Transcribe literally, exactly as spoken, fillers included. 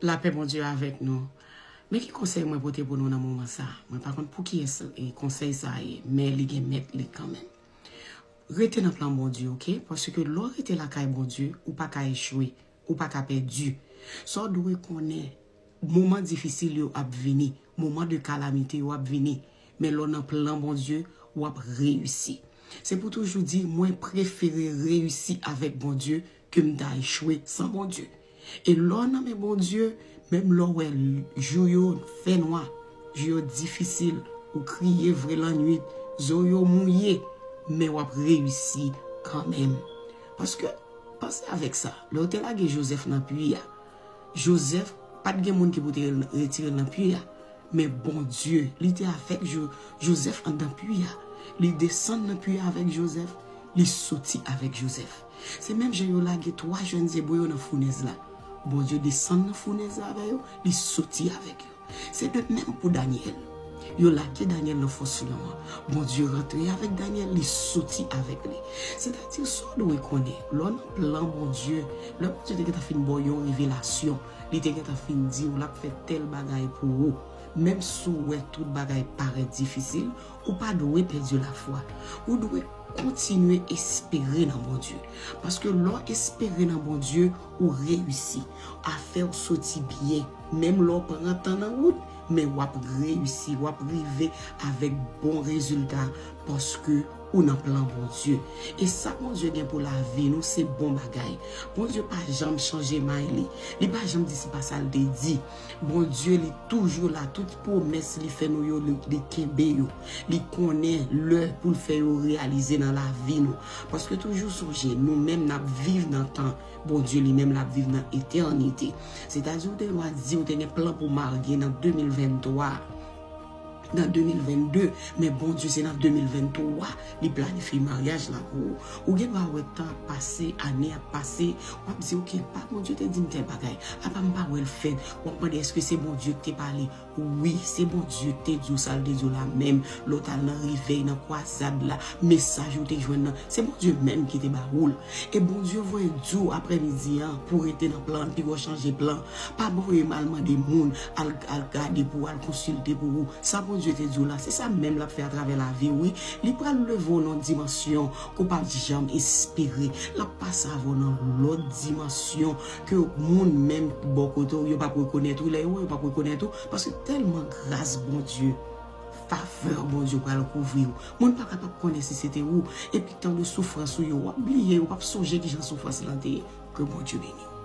Lapè Bondye avèk nou. Men ki konsèy mwen pote pou nou nan moman sa. Mwen pa konn pou kiyès e konsèy sa ye, men li gen mèt li kanmenm. Rete nan plan Bondye, oke? Paske lè w rete lakay Bondye, ou pa ka echwe, ou pa ka pèdi. Sa w dwe konnen, moman difisil yo ap vini, moman de kalamite yo ap vini, men lè w nan plan Bondye, w ap reyisi. Se pou toujou di, mwen prefere reyisi avèk Bondye ke m ta echwe san Bondye. E lè w nan men Bondye, menm lè w wè jou yo fè nwa, jou yo difisil, ou kriye vre lannwit, zo yo mouye, men w ap reyisi kanmenm. Paske, panse avèk sa, lè yo te lage Jozèf nan pwi a, Jozèf, pa t gen moun ki pou te retire l nan pwi a. Men Bondye, li te avèk Jo-, Jozèf anndan pwi a. Li desann nan pwi a avèk Jozèf, li soti avèk Jozèf. Se menm jan yo lage twa jèn zebre yo nan founèz la. Bondye desann nan founèz la avè yo, li soti avèk yo. Se de menm pou Danyèl. Yo lage Danyèl nan fòs lan an. Bondye rantre avèk Danyèl, li soti avèk li. Sètadi, sa w dwe konnen, lè w nan plan Bondye, lè Bondye te gentan fin ba w yon revelasyon, li te gentan fin di w l ap fè tèl bagay pou ou. Menm si w wè tout bagay parèt difisil, ou pa dwe pèdi lafwa. Ou dwe kontinye espere nan Bondye. Paske lè w espere nan Bondye, ou reyisi. Afè w soti byen. Menm lè w pran tan nan wout, men w ap reyisi, w ap rive avèk bon rezilta paske ou nan plan Bondye. E sa Bondye gen pou lavi nou, se bon bagay. Bondye pa janm chanje may li. Li pa janm di se pa sa l te di. Bondye, li toujou la. Tout pwomès li fè nou yo, li, li kenbe yo. Li konnen lè pou l fè yo reyalize nan lavi nou. Paske toujou sonje, nou menm n ap viv nan tan. Bondye li menm l ap viv nan etènite. Sètadi ou te dwa di ou te gen plan pou marye nan de mil venntwa, nan de mil vennde, men Bondye se nan de mil venntwa li planifye maryaj la pou ou. Ou gen dwa wè tan ap pase, ane ap pase, w ap di, "Oke, pa Bondye te di m tèl bagay, apa m pa wè l fèt?" W ap mande, "Èske se Bondye ki te pale?" Wi, se Bondye ki te di w sa l te di w la menm. Lè w t al nan revèy, nan kwazad la, mesaj ou te jwenn nan, se Bondye menm ki te ba ou l. E Bondye voye di w aprèmidi an pou w rete nan plan, pi w chanje plan. Pa voye m al mande moun, al, al gade pou w, al konsilte pou ou. Sa Bondye te di w la, se sa menm l ap fè atravè lavi w, wi. Li pral leve w nan yon dimansyon ke w pa t janm espere. L ap pase avè w nan lòt dimansyon ke moun menm bò kote w, yo p ap rekonèt ou. Lè yo wè, yo p ap rekonèt ou. Paske tèlman gras Bondye, favè Bondye pral kouvri w. Moun pa kapab konnen si se te ou. Epi tan de soufrans ou yo, w ap bliye, ou p ap sonje kijan soufrans lan te ye. Ke Bondye beni w.